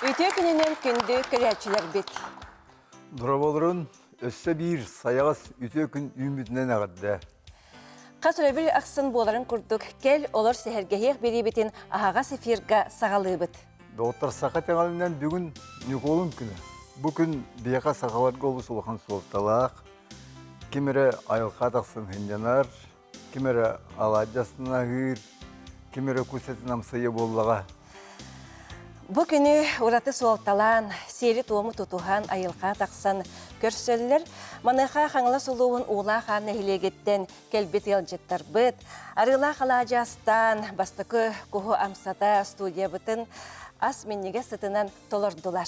Үтүө күнүнэн күндү көрөөччүлэрбит. Дорооболорун, өссө биир сайаҕас үтүө күн үүммүтүнэн эҕэрдэ. Хас өрөбүл ахсын буоларын курдук, кэл олор сэһэргэһиэх бириибитин аһаҕас эфирга саҕалыыбыт. Доҕоттор, саха итэҕэлинэн бүгүн Ньукуолун күнэ. Бу күн биһиэхэ сахаларга олус улахан суолталаах. Ким эрэ айылҕа тахсан сынньанар, ким эрэ алаадьы аһыыр, ким эрэ кус этин амсайа буоллаҕа. Бу күнү ураты суолталаан, сиэри-туому тутуһан, айылҕа тахсан көрсөллөр. Маныаха Хаҥалас улууһун Уулаах Аан нэһилиэгиттэн кэлбит ыалдьыттарбыт Арыылаах алаадьы астаан, бастакы куһу амсата студиябытын ас минньигэс сытынан толордулар.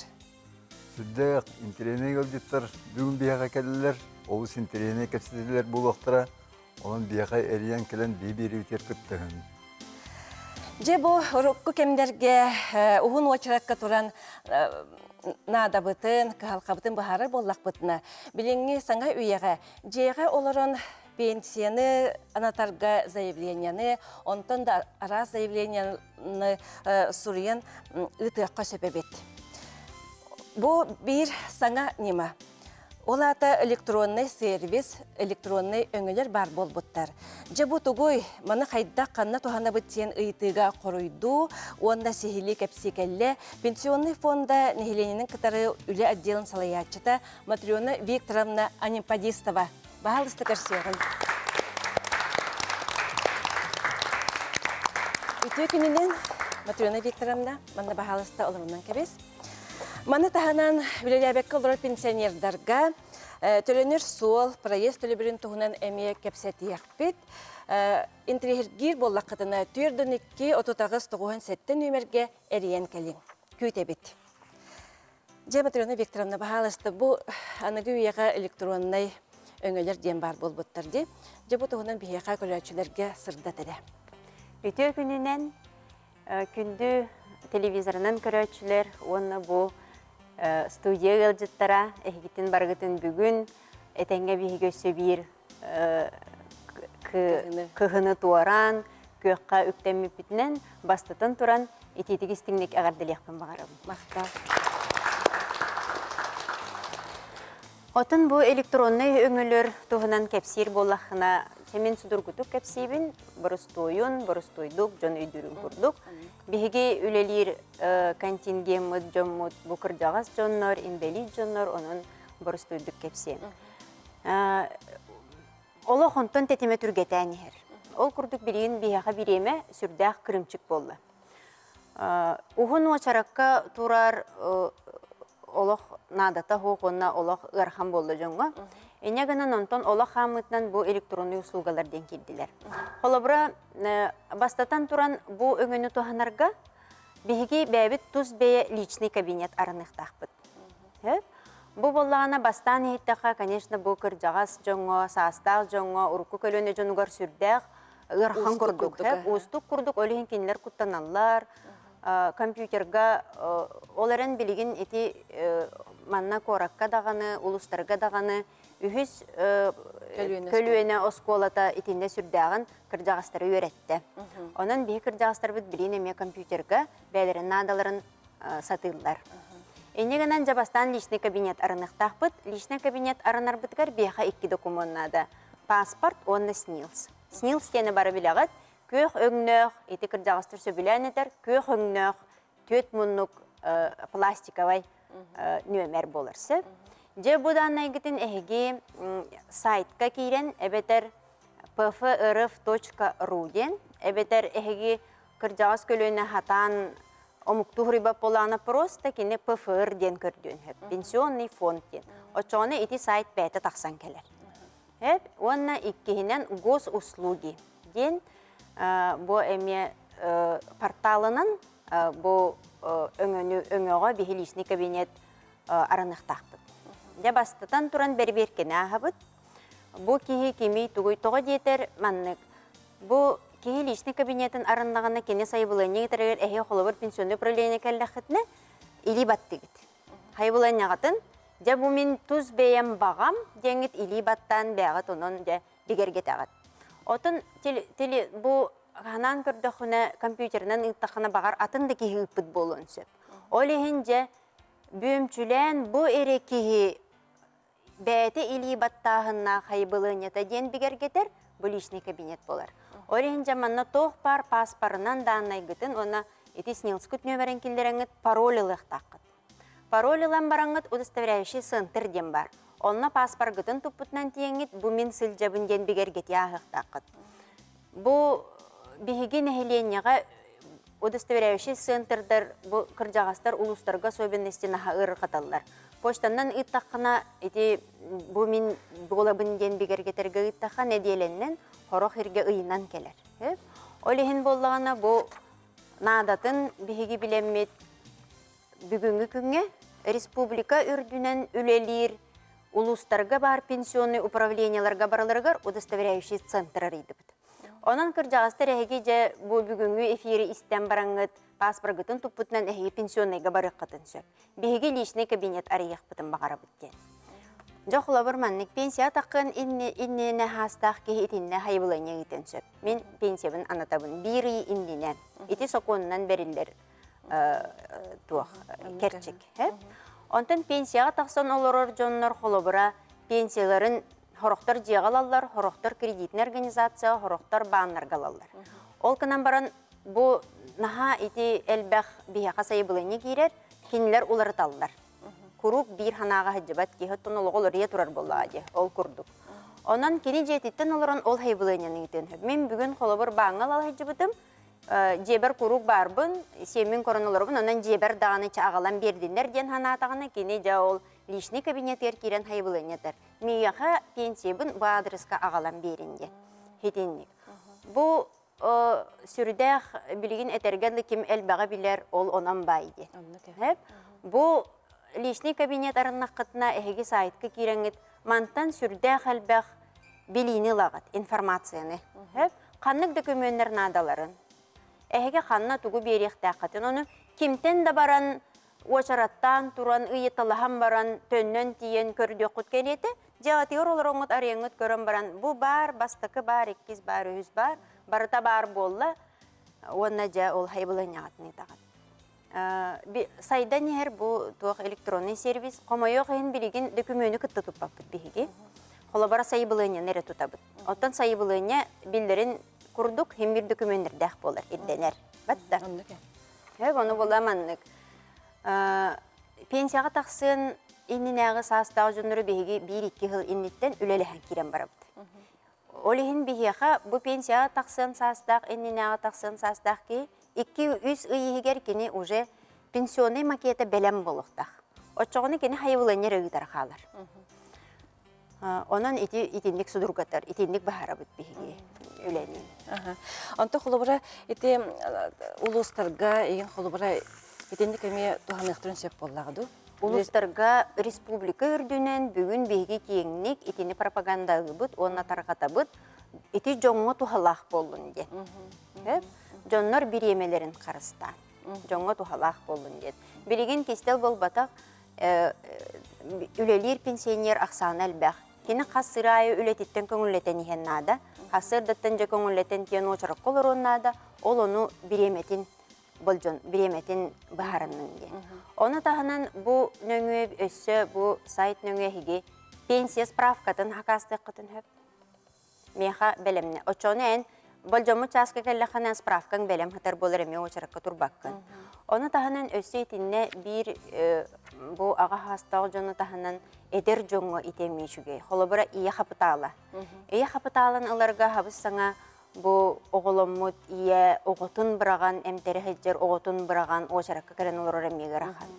Сүрдээх интэриэһинэй ыалдьыттар бүгүн биһиэхэ кэллилэр, олус интэриэһинэй кэпсэтиилэр буолуохтара. Онон биһиэхэ эрийэн кэлэн бии-биэриибитигэр кыттыһын. Дьэ бу урукку кэмнэргэ уһун уочаракка туран наадабытын, кыһалҕабытын быһаарар буоллахпытына, билиҥҥи саҥа үйэҕэ дьиэҕэ олорон пенсияны анатарга заявлениены, онтон да араас заявлениены суруйан ыытыахха сөп эбит. Бу биир саҥа ньыма. Ол аата электроннай сервис, электроннай өҥөлөр баар буолбуттар. Дьэ бу тугуй, маны хайдах ханна туһанабыт диэн ыйытыыга хоруйдуу уонна сиһилии кэпсии кэллэ Пенсионный фонда нэһилиэнньэнин кытары үлэ отделын салайааччыта Матрена Викторовна Анемподистова. Баһаалыста көрсүөҕүҥ. Үтүө күнүнэн, Матрена Викторовна, манна баһаалыста олорунан кэбис. Маны таһынан үлэлээбэккэ олорор пенсионердарга төлөнөр суол, проезд төлөбүрүн туһунан эмиэ кэпсэтиэхпит. Интириэһиргиир буоллаххытына, 4 2 38 97 нүөмэргэ эрийэн кэлиҥ. Күүтэбит. Дьэ, Матрена Викторовна, баһаалыста, бу аныгы үйэҕэ электроннай өҥөлөр диэн баар буолбуттар дии. Дьэ, бу туһунан биһиэхэ көрөөччүлэргэ сырдат эрэ. Үтүө күнүнэн күндү телевизорынан көрөөччүлэр уонна бу студия ыалдьыттара эһигитин барыгытын бүгүн этэҥҥэ биһиги өссө биир кыһыны туораан күөххэ үктэммиппитинэн бастатан туран итиитик истиҥник эҕэрдэлиэхпин баҕарабын. Махтал. Отон бу электроннай өҥөлөр туһунан кэпсиир буоллаххына, мин судургутук кэпсиибин, боростуойун, боростуойдук дьон өйдүүрүн курдук. Биһиги үлэлиир контингеммыт дьоммут бу кырдьаҕас дьоннор, инбэлиит дьоннор, онон боростуойдук кэпсиэм. Олох онтон тэтимэ түргэтээн иһэр. Ол курдук билигин биһиэхэ бириэмэ сүрдээх кырыымчык буолла. Уһун уочаракка турар олох наадата суох уонна олох ыарахан буолла дьоҥҥо. Инньэ гынан онтон олох хаамыытынан бу электроннай услугалар диэн киирдилэр. Холобура, бастатан туран бу өҥөнү туһанарга биһиги бэйэбит тус бэйэ личный кабинет арыныахтаахпыт. Бу буоллаҕына бастаан иһиттэххэ, конечно, бу кырдьаҕас дьоҥҥо, саастаах дьоҥҥо, урукку көлүөнэ дьонугар сүрдээх ыарахан курдук, уустук курдук, ол иһин кинилэр куттаналлар, компьютерга ол эрэн билигин ити манна куоракка даҕаны, улуустарга даҕаны үһүс көлүөнэ оскуолата итиннэ сүрдээҕин кырдьаҕастары үөрэттэ. Онон биһи кырдьаҕастарбыт билигин эмиэ компьютерга бэйэлэрин наадаларын сатыыллар. Инньэ гынан дьэ бастаан личный кабинет арыныахтаахпыт. Личный кабинет арынарбытыгар биһиэхэ икки докумуон наада. Паспорт уонна СНИЛС. СНИЛС диэни бары билэҕит. Күөх өҥнөөх, ити кырдьаҕастар сөбүлээн этэр, күөх өҥнөөх түөрт муннук пластиковай нүөмэр буолар сөп. Дьэ бу дааннайгытын эһиги сайтка киирэн эбэтэр pfrf.ru диэн эбэтэр эһиги кырдьаҕас көлүөнэ хатаан омуктуу суруйбат буоллаҕына просто кини ПФР диэн көрдүөн сөп пенсионный фонд диэн оччоҕуна ити сайт бэйэтэ тахсан кэлэр Эп уонна иккиһинэн госуслуги диэн бу эмиэ порталынан бу өҥөнү өҥөҕө биһи личный кабинет араныахтаахпыт. Дьэ бастатан туран бэрибиэркэни ааһабыт. Бу киһи кимий тугуй тоҕо диэтэр маннык бу киһи личный кабинетын арыннаҕына кини сайабылыанньа ыытарыгар эһи холобур пенсионный управление кэллэххитинэ илии баттыгыт. Хайабылыанньаҕытын Дьэ бу мин тус бэйэм баҕам диэҥҥит илии баттаан бэйэҕит онон дьэ бигэргэтэҕит. Отон бу ханаан көрдөххүнэ компьютерынан ыыттаххына баҕар атын да киһи ыыппыт буолуон сөп. Ол иһин дьэ бүөмчүлээн бу эрэ киһи бэйэтэ илии баттааһыннаах хайбылыанньата диэн бигэргэтэр бу личный кабинет буолар. Ол иһин дьэ манна туох баар пааспарынан дааннайгытын уонна ити СНИЛСкыт нүөмэрин киллэрэҥҥит пароль ылыахтааххыт. Пароль ылан бараҥҥыт удостоверяющий центр диэн баар. Онно пааспаргытын туппутунан тиийэҥҥит бу мин сылдьабын диэн бигэргэтии ааһыахтааххыт. Бу биһиги нэһилиэнньэҕэ удостоверяющий центрдар бу кырдьаҕастар улуустарга особенности наһаа ыарырҕаталлар. Почтаннан ыыттаххына ити бу мин буолабын диэн бигэргэтэргэ ыыттахха нэдиэлэннэн хорох иргэ ыйынан кэлэр. Ол иһин буоллаҕына бу наадатын биһиги билэммит бүгүҥҥү күҥҥэ республика үрдүнэн үлэлиир улуустарга баар пенсионный управлениеларга барыларыгар удостоверяющий центр арыйдыбыт. Онон кырдьаҕастар эһиги дьэ бу бүгүҥҥү эфири истэн бараҥҥыт паспоргытын туппутунан эһиги пенсионнайга барыаххытын сөп. Биһиги личный кабинет арыйыахпытын баҕарабыт диэн. Дьэ холобур маннык пенсия таххын иннинэ хаастаах киһи итиннэ хайыбыланньа ыытыан сөп. Мин пенсиябын анатабын биир ый иннинэ. Ити сокуонунан бэриллэр туох кэрчик. Онтон пенсияҕа тахсан олорор дьоннор холобура пенсияларын хорохтор дьиэҕэ ылаллар, хорохтор кредитный организация, хорохтор бааннарга ылаллар. Ол гынан баран бу наһаа ити элбэх биһиэхэ сайабылыанньа киирэр, кинилэр уларыталлар. Куруук биир санааҕа сылдьыбат киһи оттон олоҕо уларыйа турар буоллаҕа дии, ол курдук. Онон кини дьиэтиттэн олорон ол сайабылыанньаны ыытыан сөп. Мин бүгүн холобур бааҥҥа ыла сылдьыбытым, дьиэбэр куруук баарбын, сиэммин көрөн олоробун, онон дьиэбэр даҕаны аҕалан биэрдиннэр диэн санаатаҕына, кини дьэ ол личный кабинетыгар киирэн сайабылыанньа этэр. Миэхэ пенсиябын бу аадырыска аҕалан биэрин диэн. Итинник. Бу сүрдээх билигин этэргэ дылы ким элбэҕи билэр, ол онон баай диэн. Бу личный кабинет арыннаххытына эһиги сайтка киирэҥҥит мантан сүрдээх элбэх билиини ылаҕыт, информацияны. Ханнык дөкүмүөннэр наадаларын, эһиги ханна тугу биэриэхтээххитин, ону кимтэн да баран уочараттаан туран, ыйыталаһан баран, төннөн тиийэн көрдүөххүт кэриэтэ, дьиэҕитигэр олороҥҥут арыйаҥҥыт көрөн баран, бу баар, бастакы баар, иккис баар, үһүс баар, барыта баар буолла уонна дьэ ол хайбылыанньаҕытын ыытаҕыт. Сайдан иһэр бу туох электронный сервис хомойуох иһин билигин дөкүмүөнү кытта туппаппыт биһиги. Холобура сайыбылыанньаны эрэ тутабыт. Оттон сайыбылыанньа биллэрин курдук хим бир дөкүмүөннэрдээх буолар, ирдэнэр. Батта. Ону була маннык. Пенсияҕа тахсыан иннинээҕи саастаах дьоннору биһиги биир-икки сыл инниттэн үлэлэһэн киирэн барабыт. Ол иһин биһиэхэ бу пенсияҕа тахсыан саастаах, иннинээҕи тахсыан саастаах киһи 2-3 ый иһигэр кини уже пенсионный макета бэлэм буолуохтаах. Оччоҕуна кини хайыбыланньа эрэ ыытара хаалар. Онон ити итинник судургатар, итинник баһарабыт биһиги үлэни. Онто холобура ити улуустарга игин холобура итинник эмиэ туһаныахтарын сөп буоллаҕа дуу? Улуустарга республика үрдүнэн бүгүн биһиги киэҥник итини пропагандалыыбыт уонна тарҕатабыт. Ити дьоҥҥо туһалаах буоллун диэн. Дьоннор бириэмэлэрин харыстаан. Дьоҥҥо туһалаах буоллун диэн. Билигин кистэл буолбатах, үлэлиир пенсионер ахсаана элбэх. Кини хас сыр аайы үлэтиттэн көҥүллэтэн иһэн наада. Хас сырдаттан дьэ көҥүллэтэн тиэн уочаракка олоруон наада. Ол ону бириэмэтин болдьон бириэмэтин быһаарыннын диэн. Ону таһынан бу нөҥүө өссө бу сайт нөҥүө эһиги пенсия справкатын хакаастыаххытын сөп. Миэхэ бэлэмнэ. Оччону эн болдьоммут чааска кэллэххинэ справкаҥ бэлэм хатар буолар эмиэ уочаракка турбаккын. Ону таһынан өссө итиннэ биир бу аҕа хаастаах дьону таһынан эдэр дьоҥҥо ити эмиэ үчүгэй. Холобура ийэ хапытаала. Ийэ хапытаалын ыларга хабыс саҥа Бу оҕоломмут ийэ оҕотун быраҕан, эмтэрэ сылдьар оҕотун быраҕан уочаракка кэлэн олорор эмиэ ыарахан.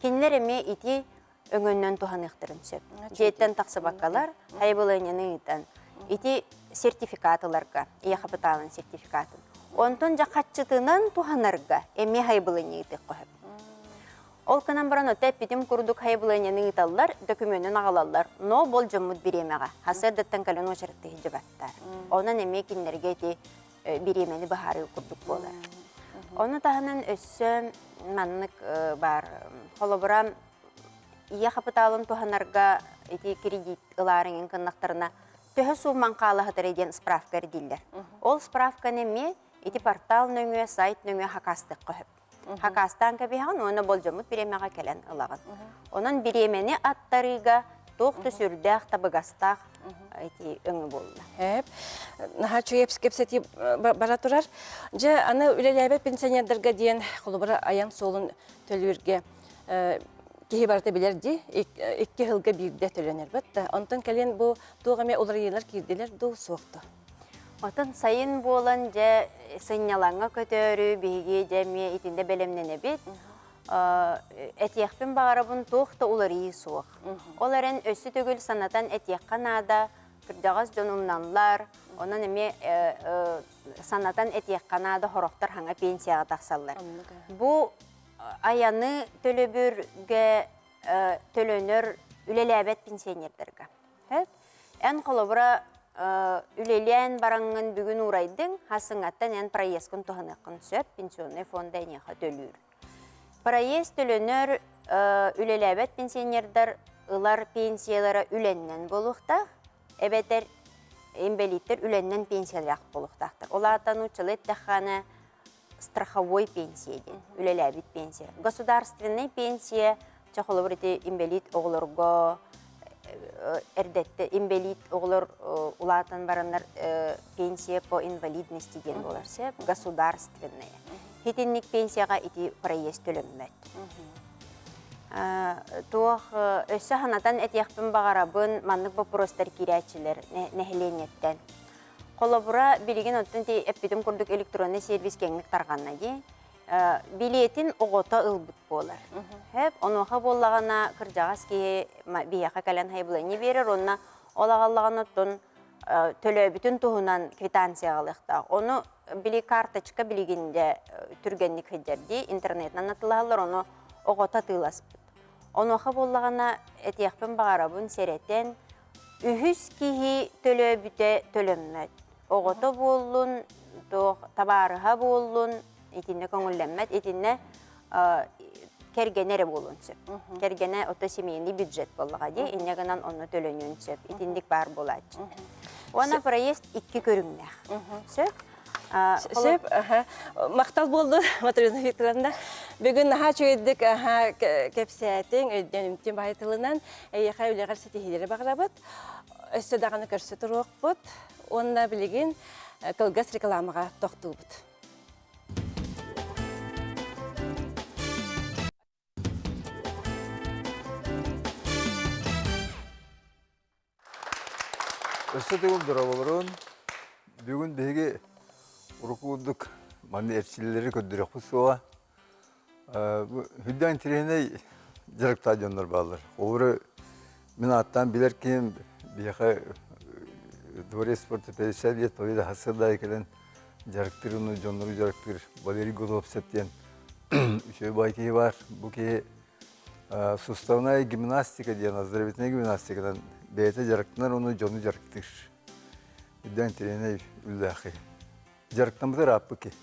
Кинилэр эмиэ ити өҥөннөн туһаныахтарын сөп. Дьиэттэн тахсыбаккалар, хайабылыанньаны ыытан, ити сертификат ыларга, ийэ хапытаалын сертификатын. Онтон дьэ хаччытынан туһанарга эмиэ хайабылыанньа ыытыахха сөп. Ол гынан баран оттон эппитим курдук хайабылыанньаны ыыталлар, дөкүмүөнүн аҕалаллар, но болдьоммут бириэмэҕэ сарсыардаттан кэлэн уочараттыы сылдьыбаттар. Онон эмиэ кинилэргэ ити бириэмэни быһаарыы курдук буолар. Ону таһынан өссө маннык баар холобура ийэ хапытаалын туһанарга ити кредит ылаарыҥ гыннахтарына төһө суумман хаалаһытарый диэн справка ирдииллэр. Ол справканы эмиэ ити портал нөҥүө, сайт нөҥүө хакаастыахха сөп. Хакаастаан кэбиһэҕин уонна болдьоммут бириэмэҕэ кэлэн ылаҕын. Онон бириэмэни аттарыыга туох да сүрдээх табыгастаах ити өҥө буолла. Эп. Наһаа үчүгэй кэпсэтии бара турар. Дьэ, аны үлэлээбэт пенсионердарга диэн холобура айан суолун төлүүргэ киһи барыта билэр дии, икки сылга биирдэ төлөнөр да. Онтон кэлин бу туох эмэ уларыйыылар киирдилэр дуу, суох дуу? Отон сайын буолан дьэ сынньалаҥҥа көтөөрү биһиги дьэ эмиэ итиннэ бэлэмнэнэбит. Этиэхпин баҕарабын туох да уларыйыы суох. Ол эрэн өссө төгүл санатан этиэххэ наада, кырдьаҕас дьон умналлар, онон эмиэ санатан этиэххэ наада сорохтор хаҥа пенсияҕа тахсаллар. Бу айаны төлөбүргэ төлөнөр үлэлээбэт пенсионердарга. Эн холобура үлэлээн бараҥҥын бүгүн уурайдыҥ, хасыҥаттан эн проездкын туһаныаххын сөп, пенсионный фонда эйиэхэ төлүүр. Проезд төлөнөр үлэлээбэт пенсионердар ылар пенсиялара үлэннэн буолуохтаах, эбэтэр инбэлииттэр үлэннэн пенсиялаах буолуохтаахтар. Ол аата нууччалыы эттэххэ страховой пенсия диэн, үлэлээбит пенсия. Государственнай пенсия, чэ холобур ити инбэлиит оҕолорго эрдэттэ инбэлиит оҕолор улаатан бараннар пенсия по инвалидности диэн буолар сөп, государственная. Итинник пенсияҕа ити проезд төлөммөт. Туох өссө санатан этиэхпин баҕарабын маннык боппуруостар киирээччилэр нэһилиэнньэттэн. Холобура, билигин оттон ти эппитим курдук электронный сервис киэҥник тарҕанна дии. Билиэтин оҕото ылбыт буолар. Хэп, онуоха буоллаҕына кырдьаҕас киһи биһиэхэ кэлэн хайбыланньа биэрэр уонна ол аҕаллаҕына оттон төлөөбүтүн туһунан квитанция аҕалыахтаах. Ону били карточка билигин дьэ түргэнник сылдьар дии, интернетинэн атылаһаллар, ону оҕото атыыласпыт. Онуоха буоллаҕына этиэхпин баҕарабын сэрэтэн, үһүс киһи төлөөбүтэ төлөммөт. Оҕото буоллун, туох табаарыһа буоллун, итиннэ көҥүллэммэт, итиннэ кэргэнэ эрэ буолуон сөп. Кэргэнэ ото семейный бюджет буоллаҕа дии, инньэ гынан онно төлөнүөн сөп. Итинник баар буолааччы. Уонна проезд икки көрүҥнээх. Сөп? Сөп, махтал буолду, Матрена Викторовна. Бүгүн наһаа үчүгэйдик кэпсээтиҥ, өйдөнүмтүн баай тылынан эйиэхэ үлэҕэр ситиһиилэри баҕарабыт. Өссө даҕаны көрсө туруохпут. Уонна билигин кылгас рекламаҕа тохтуубут. Өссө төгүл дорооболорун. Бүгүн биһиги урукку курдук манна эрчиллэри көрдөрүөхпүт суоҕа. Үрдээн интэриэһинэй дьарыктаах дьоннор бааллар. Олору мин ааттаан билэр киһим биһиэхэ Дворец спорта 50 лет Победа хасырдаайы кэлэн дьарыктыыр уну дьоннору дьарыктыыр Валерий Готовцев диэн үчүгэй баай киһи баар. Бу киһи суставная гимнастика диэн оздоровительная гимнастиканан бэйэтэ дьарыктанар уну дьону дьарыктыыр. Үрдээн интэриэһинэй үлэлээх киһи. Дьарыктаммыта ырааппыт киһи.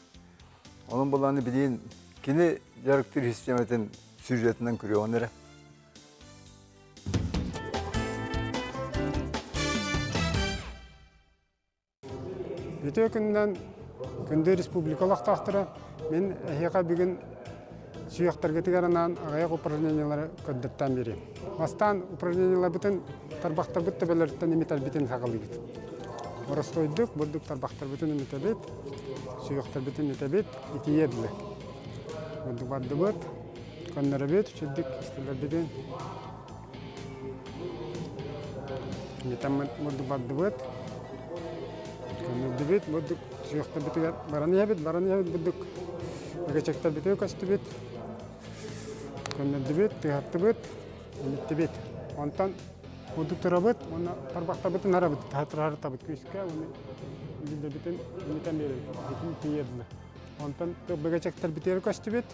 Онон булааны билиин кини дьарыктыыр систиэмэтин сюжетынан көрүөҕүн эрэ. Үтүө күнүнэн күндү республика олохтоохторо, мин эһиэхэ бүгүн сүһүөхтэргитигэр анаан аҕыйах упражнениелары көрдөттөөн биэриэм. Бастаан упражнениеларбытын тарбахтарбыт төбөлөрүттэн имитэрбитин саҕалыыбыт. Боростуойдук бурдук тарбахтарбытын имитэбит, сүһүөхтэрбитин имитэбит, итийиэ дылы. Бурдук бардыбыт, көннөрөбүт, үчүгдүк истэлэрбитин Мурдук бардыбыт, көннөрдүбүт, бурдук сүөхтэрбитигэр баран иһэбит, баран иһэбит бурдук эгечектэрбитигэр көстүбүт, көннөрдүбүт, тыһаттыбыт, имиттибит. Онтон бурдук турабыт уонна тарбахтарбытын харабыт, таһаттарабыт күүскэ уонна билдэрбитин имитэн биэрэбит, итин тиийэрдилэр. Онтон бөгөчөктөрбүтүгэр көстүбүт,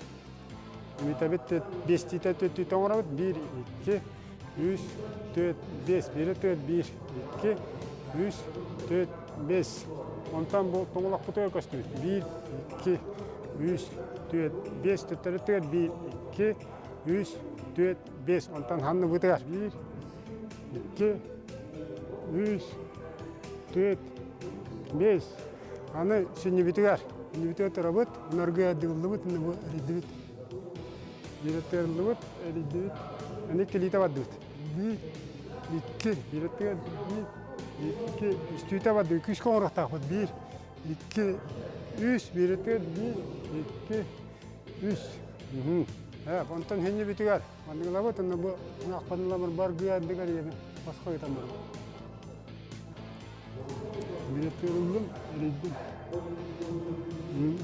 Имитэбит биэстиитэ түөртүүтэ оҥоробут. Биир, икки, үс, түөрт, биэс. Биирэ түөрт, биир, икки, үс, түөрт, биэс. Онтон бу тоҥолохпутугар көстүбүт. Биир, икки, үс, түөрт, биэс. Төттөрү түөрт, биир, икки, үс, түөрт, биэс. Онтон ханныбытыгар биир, икки, үс, түөрт, биэс. Аны сүнньүбүтүгэр. Иннибитигэр турабыт, унаргы эрдигыллыбыт, инне бу эрийдибит. Биирэтигэр ыллыбыт, эрийдибит. Аны иккилиитэ бардыбыт. Биир, икки, биирэтигэр биир, икки, үстүүтэ бардыбыт. Күүскэ оҥоруохтаахпыт. Биир, икки, үс, биирэтигэр биир, икки, үс. Ээ, онтон хиннибитигэр манныгылабыт, онно бу ынахпаныламыр баргыа эрдигэр ийэбин босхо ыытан барабын. Билеттер ыллым, эрийдим.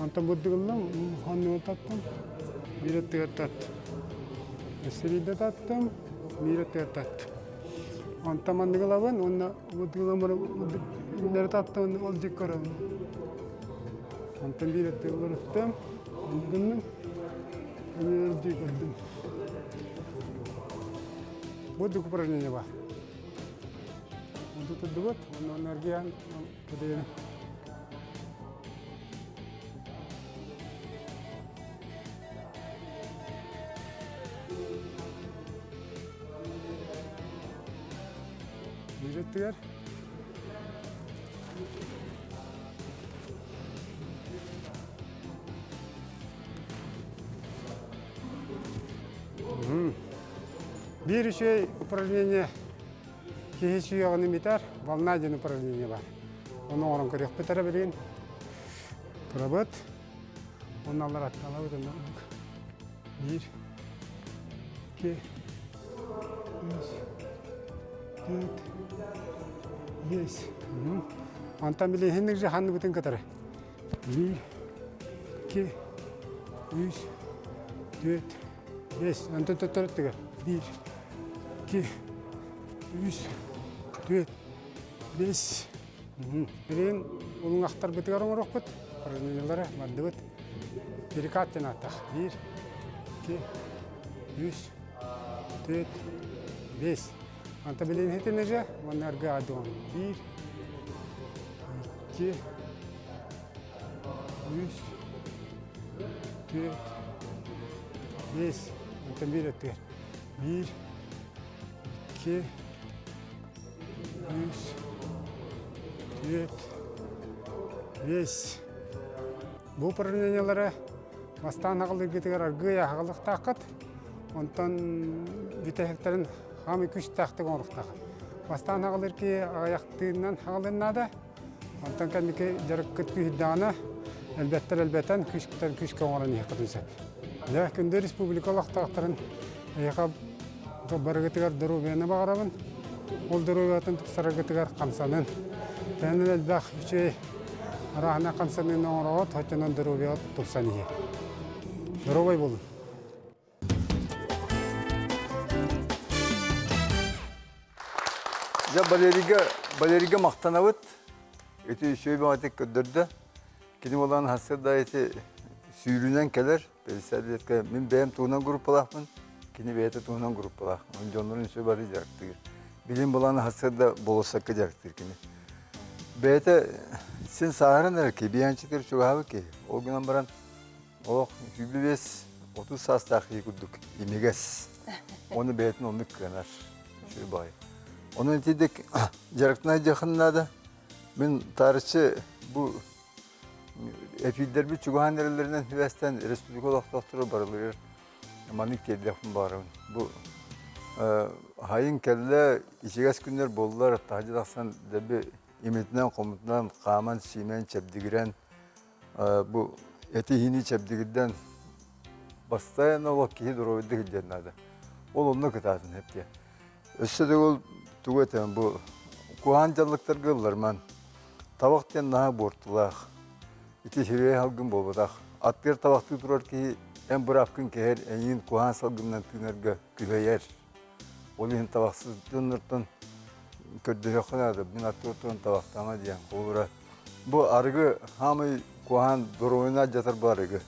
Онтон бурдук ыллым, хоннугу таттым, биир өттүгэр таттым. Өссө таттым, биир өттүгэр таттым. Онтон маннык ылабын уонна бурдук ылан таттым, ол дьик көрөбүн. Онтон биир өттүгэр уларыттым, гынным, дии көрдүм. Бурдук упражнение бар. Онту турдубут, онно эргийэн кэдэйэбин. Биир өттүгэр Биир үчүгэй упражнение киһи сүүйэҕин имитэр волна диэн упражнение бар. Ону оҥорон көрүөхпүт эрэ билигин. Турабыт. Уонна аллар атталабыт онно курдук. Биир, икки, үс, түөрт, биэс. Онтон билигин же ханныбытын кытары. Биир, икки, үс, түөрт, Биэс, онтон төттөрү өттүгэр. Биир, икки, үс, түөрт, биэс. Билигин улуҥахтарбытыгар оҥоруохпут. Упражнениелары бардыбыт. Перекат диэн ааттаах. Биир, икки, үс, түөрт, биэс. Онтон билигин хитин же уонна аргы адуон. Биир, икки, үс, түөрт, биэс, онтон биир өттүгэр. Биир, икки, үс, түөрт, биэс. Бу упражнениелары бастаан аҕалыыргытыгар аргыый аһаҕалыахтааххыт, онтон бүтэһиктэрин хаамый күүстээхтик оҥоруохтааххыт. Бастаан аҕалыыр киһи аҕыйахтыынан аҕалыан наада, Онтон кэнники дьарыккыт күүһүрдэҕинэ, элбэттэр элбэтэн, күүскүтэн күүскэ оҥорон иһиэххитин сөп. Дьэ, күндү республика олохтоохторун эһиэхэ барыгытыгар доруобуйаны баҕарабын. Ол доруобуйатын тупсараргытыгар хамсанын. Тэнэн элбэх үчүгэй арааһына хамсаныыны оҥороҕут, оччонон доруобуйаҕыт тупсан иһиэ. Доруобай буолун! Дьэ, Валерийга, Валерийга махтанабыт. Ити үчүгэй баҕатык көрдөрдө. Кини буолан сарсыарда ити сүүрүүнэн кэлэр. Педсоветка мин бэйэм туһунан группалаахпын, кини бэйэтэ туһунан группалаах. Onun дьоннорун үчүгэй бары дьарыктыыр. Билим булан сарсыарда болуоссакка дьарыктыыр кини. Бэйэтэ син сааһыран эрэр киһи, биһиэнчитигэр чугаһаабыт киһи. Ол гынан баран Олох 25 30 саастаах киһи курдук имигэс. Оны бэйэтин оннук кыанар. Үчүгэй баҕайы. Онон итидик дьарыктана дьахын наада. Мин таарыччы бу эфирдэрбит чугаһаан эрэллэринэн сибээстээн республика олохтоохторо барыларыгар маннык тиэрдиэхпин баҕарабын. Бу хайын кэллэ ичигэс күннэр буоллар таһырдьа тахсан дэби имитинэн-хомутунан хааман-сиимэн чэбдигирэн бу этиһиини чэбдигирдэн бастайан олох киһи доруобайдык илдьэн наада. Ол онно кытаатын эптиэ. Өссө да ол тугу этэн бу куһаан дьаллыктарга ылларман. Табах диэн наһаа буортулаах. Ити сибиэ салгын буолбатах. Аттыгар табахтыы турар киһи эн быраапкын кэһэр, эйигин куһаан салгынынан тыынарга күһэйэр. Ол иһин табахсыт дьоннортон көрдөһүөххэ наада. Мин аттыгар туран табахтаама диэн. Холобура, бу арыгы хаамай куһаан доруобуйаны алдьатар бу арыгы.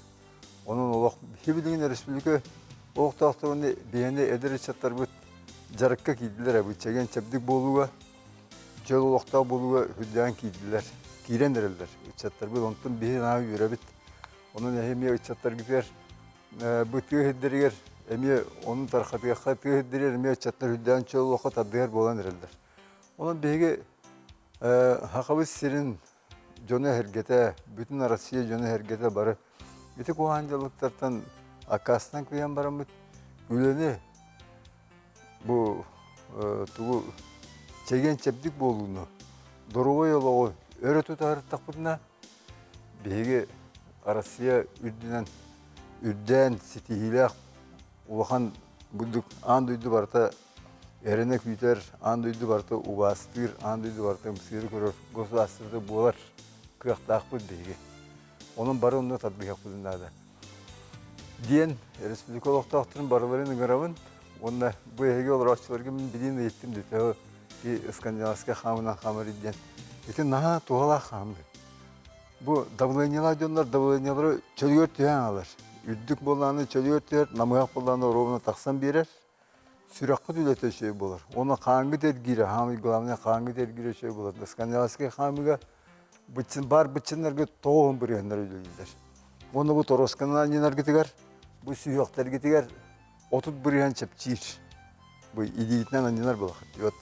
Онон олох билигин республика олохтоохторун биһиэни эдэр ыччаттарбыт дьарыкка киирдилэр эбит. Чэгиэн чэбдик буолууга, чөл олохтоох буолууга үрдээн киирдилэр. Киирэн эрэллэр ыччаттарбыт. Онтон биһи наһаа үөрэбит. Онон эһи эмиэ ыччаттаргытыгар Бу тыа сирдэригэр эмиэ ону тархатыахха, тыа сирдэригэр эмиэ ыччаттар үрдээн чөл олоххо тардыһар буолан эрэллэр. Онон биһиги Сахабыт сирин дьоно-сэргэтэ, бүтүн Россия дьоно-сэргэтэ бары ити куһаҕан дьаллыктартан аккаастанан кыйан бараммыт үлэни бу тугу чэгиэн-чэбдик буолууну, доруобай олоҕу өрө тутаһыртахпытына биһиги Россия үрдүнэн үрдээн ситиһиилээх улахан бурдук аан дойду барыта эрэнэ күүтэр, аан дойду барыта убаастыыр, аан дойду барыта ымсыыры көрөр государствота буолар кыахтаахпыт биһиги. Онон бары онно тардыһыахпытын наада. Диэн республика олохтоохторун барыларын ыҥырабын уонна бу эһиги олорооччуларга мин билиин ыйыттым диэтэ и скандинавскай хаамынан хаамар диэн. Ити наһаа туһалаах хаамыы. Бу давлениелаах дьоннор давлениелары чөлүгэр түһэн аалар. Үрдүк буоллаҕына чөлүгэр түһэр, намыһах буоллаҕына оруобуна тахсан биэрэр. Сүрэххит үлэтэ үчүгэй буолар. Уонна хааҥҥыт эргиирэ, хаамыы главное хааҥҥыт эргиирэ үчүгэй буолар. Скандинавскай хаамыыга быччын, баар быччыннарга 90 бырыһыаннар үлэлииллэр. Уонна бу торуосканан анньынаргытыгар, бу сүһүөхтэргитигэр 30 бырыһыан чэпчиир. Бу илиитинэн анньынар буолахыт диэт.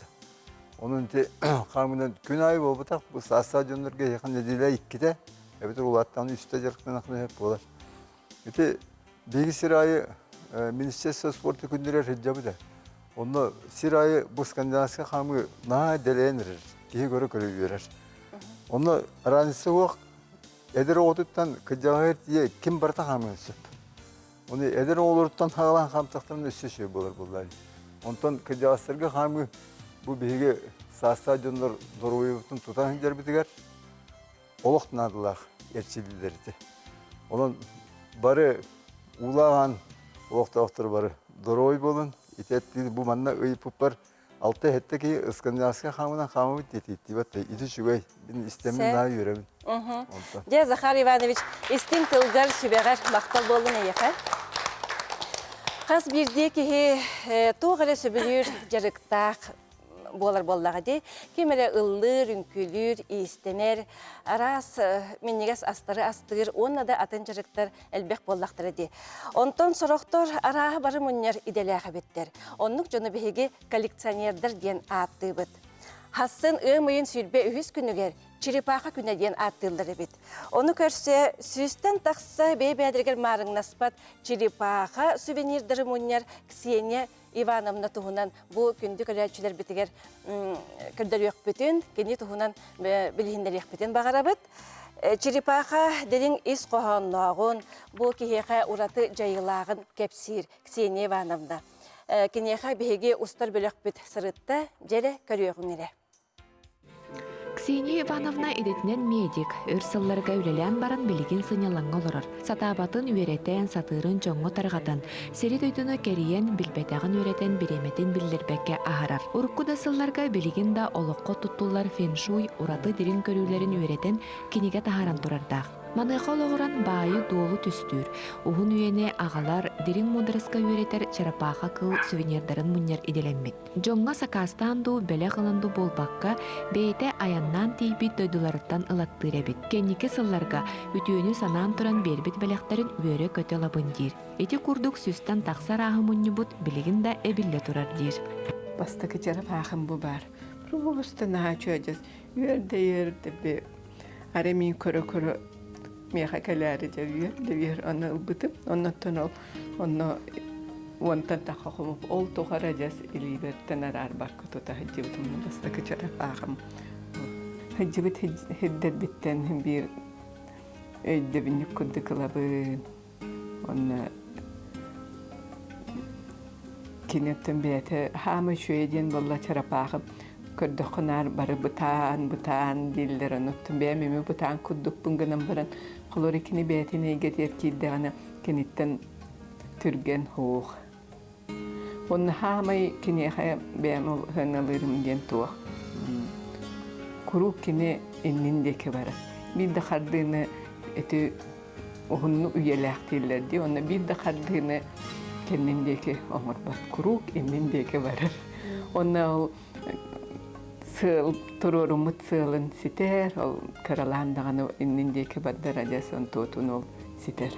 Онон ити хаамынан күн аайы буолбатах, бу саастаах дьоннорго эһиэхэ нэдиэлэ иккитэ, эбэтэр улааттаҕына үстэ дьарыктанахына сөп буолар. Ити биһиги сир аайы Министерство спорта күннэрэр сылдьабыт ээ. Онно сир аайы бу скандинавскай хаамыы наһаа дэлэйэн эрэр, киһи көрө-көрө үөрэр. Онно разница суох, эдэр оҕотуттан кырдьаҕаһыгар тиийэ ким барыта хаамыан сөп. Оны эдэр оҕолоруттан хаалан хаамтахтарына өссө үчүгэй буолар буоллаа. Онтон кырдьаҕастарга хаамыы бу биһиги саастаах дьоннор доруобуйабытын тутан сылдьарбытыгар олох наадалаах эрчиллиилэр этэ. Онон бары уулааҕан олохтоохтор бары доруобай буолун. Ити бу манна ыйыппыппар алта-сэттэ киһи скандинавскай хаамынан хаамабыт диэтииттибэт да ити үчүгэй. Мин истэммин наһаа үөрэбин. Онтон. Дьэ, Захар Иванович, истиҥ тылгар, сүбэҕэр махтал буоллун эйиэхэ. Хас биирдии киһи туох эрэ сөбүлүүр дьарыктаах буолар буоллаҕа дии. Ким эрэ ыллыыр, үҥкүүлүүр, иистэнэр, араас минньигэс астары астыыр уонна да атын дьарыктар элбэх буоллахтара дии. Онтон сорохтор арааһы бары мунньар идэлээх эбиттэр. Оннук дьону биһиги коллекционердар диэн ааттыыбыт. Хассын ыам ыйын 23 күнүгэр Черепаха күнэ диэн ааттыыллар эбит. Ону көрсө сүүстэн тахса бэйэ-бэйэлэригэр маарыҥнаспат черепаха сувенирдары мунньар Ксения Ивановна туһунан бу күндү көрөөччүлэрбитигэр көрдөрүөхпүтүн, кини туһунан билиһиннэриэхпитин баҕарабыт. Черепаха дириҥ ис хоһооннооҕун, бу киһиэхэ ураты дьайыылааҕын кэпсиир Ксения Ивановна. Киниэхэ биһиги устар бөлөхпүт сырытта, дьэрэ көрүөҕүҥ эрэ. Ксения Ивановна идэтинэн медик, өр сылларга үлэлээн баран билигин сынньалаҥҥа олорор. Сатаабатын үөрэтэн, сатыырын дьоҥҥо тарҕатан, сири-дойдуну кэрийэн, билбэтэҕин үөрэтэн бириэмэтин биллэрбэккэ аһарар. Урукку да сылларга билигин да олоххо туттуллар фэншуй ураты дириҥ көрүүлэрин үөрэтэн кинигэ таһааран турардаах. Маныаха олоҕуран баайы-дуолу түстүүр, уһун үйэни аҕалар, дириҥ муудараска үөрэтэр чарапааха кыыл сувенирдарын мунньар идэлэммит. Дьоҥҥо сакаастаан дуу, бэлэх ылан дуу буолбакка, бэйэтэ айаннаан тиийбит дойдуларыттан ылаттыыр эбит. Кэнники сылларга үтүөнү санаан туран биэрбит бэлэхтэрин үөрэ-көтө ылабын диир. Ити курдук сүүстэн тахса арааһы мунньубут билигин да эбиллэ турар диир. Бастакы чарапаахым бу баар. Просто наһаа үчүгэй үөрдэ үөрдэ Арай мин көрө-көрө миэхэ кэлээри дьэ үөр да үөр ону ылбытым. Оннуттан ол онно уонтан тахха хомуп ол тухары дьэс илиибэртэн араарбакка тута сылдьыбытым бастакы чарапааҕым. Сылдьыбыт сирдэрбиттэн биир өйдөбүнньүк курдук ылабын. Онно кини оттон бэйэтэ хаама үчүгэйэ диэн буолла чарапаахым көрдөххө наар бары бытаан бытаан дииллэр онуттан бэйэм эмиэ бытаан курдукпун гынан баран холобура кини бэйэтин эйгэтигэр киирдэҕинэ киниттэн түргэн суох уонна хаамай киниэхэ бэйэм ол сыаналыырым диэн туох куруук кини иннин диэки барар биир да хардыыны ити уһуннук үйэлээхтииллэр дии уонна биир да хардыыны кэннин диэки оҥорбот куруук иннин диэки барар уонна ол сыал туруоруммут сыалын ситэр ол кыралаан даҕаны иннин диэки бардар адьас онтуотун ол ситэр.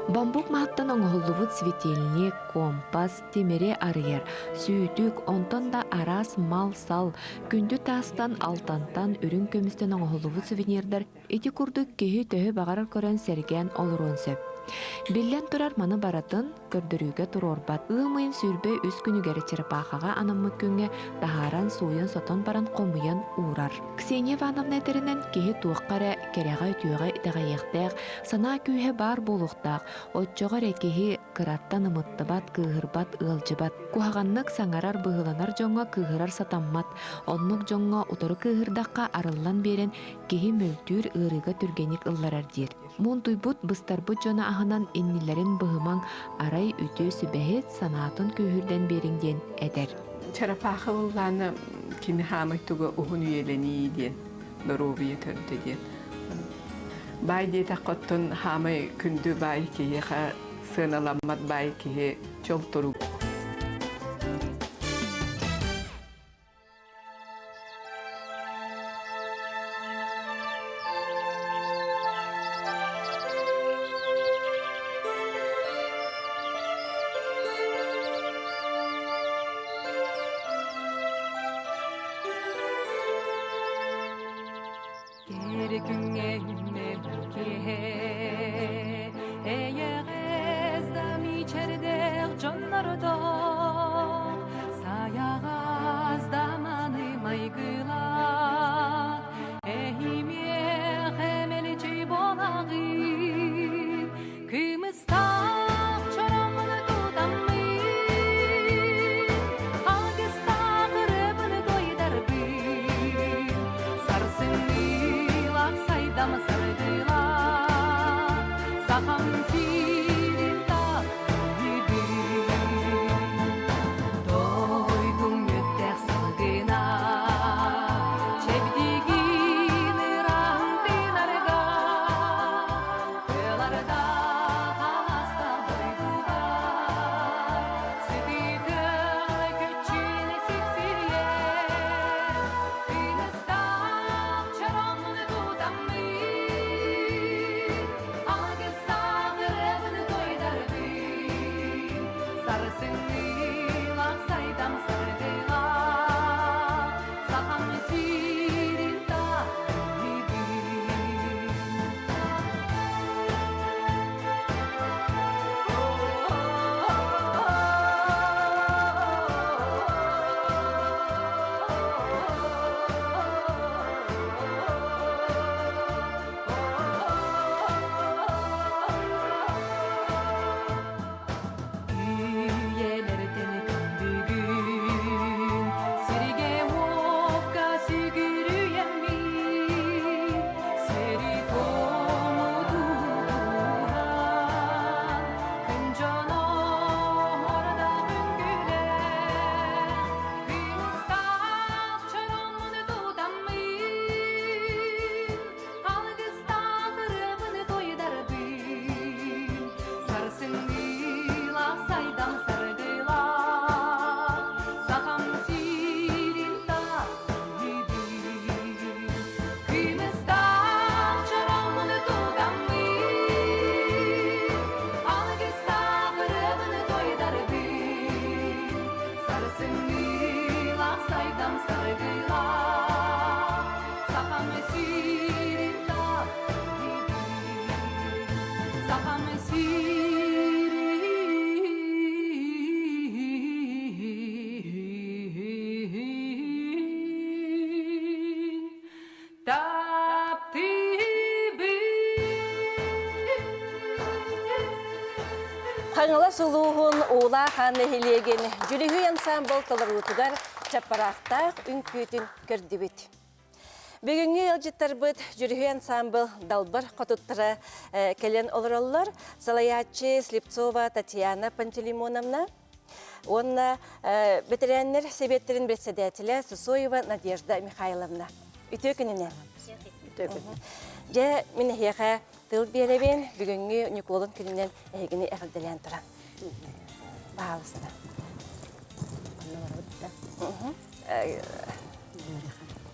Бамбук маһыттан оҥоһуллубут светильник, компас, тимири арыйар, сүүтүк, онтон да араас мал-сал, күндү таастан, алтантан, үрүҥ көмүстэн оҥоһуллубут сувенирдар ити курдук киһи төһө баҕарар көрөн сэргээн олоруон сөп. Биллэн турар, маны барытын көрдөрүүгэ туруорбат. Ыам ыйын 23 күнүгэр Черепахаҕа анаммыт күҥҥэ таһааран сууйан-сотон баран хомуйан уурар. Ксения Ивановна этэринэн, киһи туохха эрэ кэрэҕэ-үтүөҕэ итэҕэйиэхтээх, санаа күүһэ баар буолуохтаах, оччоҕо эрэ киһи кыраттан ымыттыбат, кыыһырбат, ыалдьыбат. Куһаҕаннык саҥарар, быһыыланар дьоҥҥо кыыһырар сатаммат. Оннук дьоҥҥо утары кыыһырдахха арыллан биэрэн киһи мөлтүүр ыарыыга түргэнник ылларар диир. Муунтуйбут, быстарбыт дьону аһынан иннилэрин быһымаҥ, арай үтүө сүбэһит, санаатын күүһүрдэн биэриҥ диэн этэр. Чарапаахы ыллаана кини хаамай туга уһун үйэлэнии диэн, доруобуйа төрдө диэн. Баай диэтэххэ оттон хаамай күндү баай киһиэхэ сыаналаммат баай киһи чол турук. Кэрэ күҥҥэ үүнэр киэһэ эйэҕэс да мичээрдээх дьоннордоох сайаҕас да мааны майгылаах эһимиэхэ мэлдьи буолаҕыт Кымыстаах чороммуну тутаммын, алгыстаах ырыабыны туойдарбын, сарсыҥҥылаах сайдам саргылаах, сахам сирин таптыыбын. Дойдум мүттээх салгына, чэбдигин ыраан тыынарга, Тыаларда хаста дойдуга, сытыытын көччүн сиксийэ, Тыыныстаах чороҥун тутаммын, алгыстаах ырыабын туойдарбын, сарсыҥҥылаах сайдам саргылаах, сахам сирин таптыыбын. Үйэлэртэн бүгүн сиргэ-уокка сүгүрүйэммит, сири-туому тутуһан, күн дьоно орда үҥкүүлээх, кыыстаах чороҥмун тутаммын, алгыстаах ырыабын туойдарбын, сарсыҥҥылаах сайдам саргылаах, сахам сирин таптыыбын. Кымыстаах чороҥмун тутаммын, алгыстаах ырыабын туойдарбын, сарсыҥҥылаах сайдам саргылаах, сахам сирин таптыыбын. Сахам сирин таптыыбын. Хаҥалас улууһун Уулаах Аан нэһилиэгин Дьүрүһүй ансаамбыл толоруутугар чаппараахтаах үҥкүүтүн көрдүбүт. Бүгүҥҥү ыалдьыттарбыт Дьүрүһүй ансаамбыл далбар хотуттара кэлэн олороллор. Салайааччы Слепцова Татьяна Пантелеймоновна уонна бэтэрээннэр сэбиэттэрин председателэ Сусоева Надежда Михайловна. Үтүө күнүнэн. Үтүө күнүнэн. Дьэ, мин эһиэхэ тыл биэрэбин. Бүгүҥҥү Ньукуолун күнүнэн эһигини эҕэрдэлээн туран. Баһаалыста.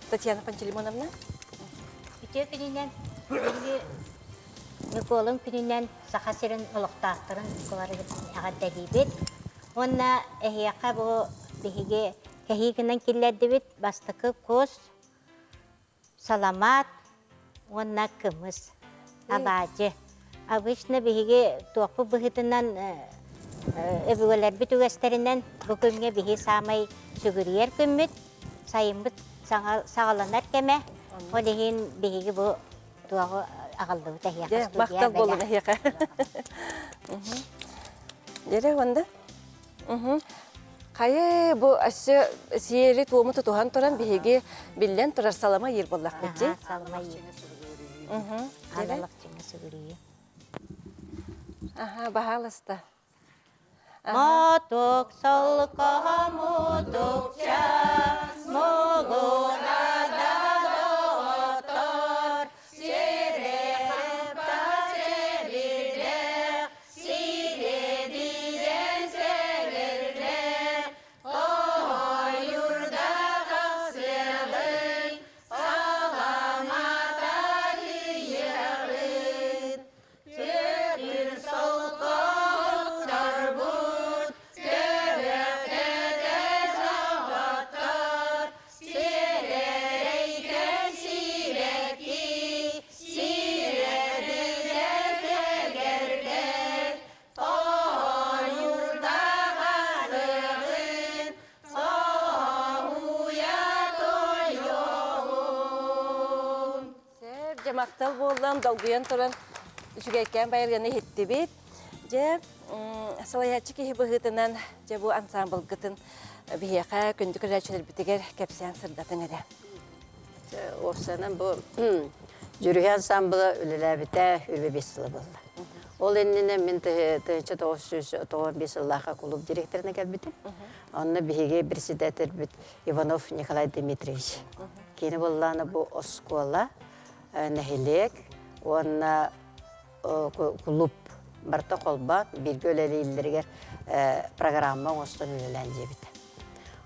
Татьяна Пантелеймоновна. Үтүө күнүнэн бүгүҥҥү Ньукуолун күнүнэн Саха сирин олохтоохторун куларыгытын эҕэрдэлиибит. Уонна эһиэхэ бу биһиги кэһии гынан киллэрдибит бастакы кус, саламаат уонна кымыс, алаадьы. Обычно биһиги туохпут быһыытынан өбүгэлэрбит үгэстэринэн бу күҥҥэ биһи саамай сүгүрүйэр күммүт, сайыммыт саҕаланар кэмэ. Ол иһин биһиги бу туоҕу аҕаллыбыт эһиэхэ Дьэ, махтал буолун эһиэхэ. Дьэрэ, онда? Хайы бу өссө сиэри туому тутуһан туран биһиги биллэн турар салама иир буоллахпыт дии. Салама иир. Аналах чиҥэ сүгүрүйүү. Аха, баһаалыста. Мотук солко мутукча мугуна да доҕоттор сири хампа сэбирдэх сириэдийэн сэлэллэх тоһойурда тахсыаҕын саламата кыйыаҕын Түөкүн солкотторбут, төбөктөтө соҕоттор, сиэдэрэйтэн сибэкки, сирэдилэр сэгэрдэр, тоһойурда хасыгын, соһуйа тойоҕун. Сөп, дьэ махтал буоллам, долгуйан туран үчүгэйкээн байарганы иһиттибит. Дьэ, салайааччы киһи быһыытынан дьэ бу ансаамбылгытын биһиэхэ күндү көрөөччүлэрбитигэр кэпсээн сырдатыҥ эрэ. Уопсайынан бу Дьүрүһэ ансаамбыла үлэлээбитэ 25 сыла буолла. Ол иннинэ мин 1995 сыллаахха кулууп директорына кэлбитим. Онно биһиги председательбит Иванов Николай Дмитриевич. Кини буоллаана бу оскуола, нэһилиэк уонна клуб барыта холбоон бииргэ үлэлииллэригэр программа оҥостон үлэлээн диэбитэ.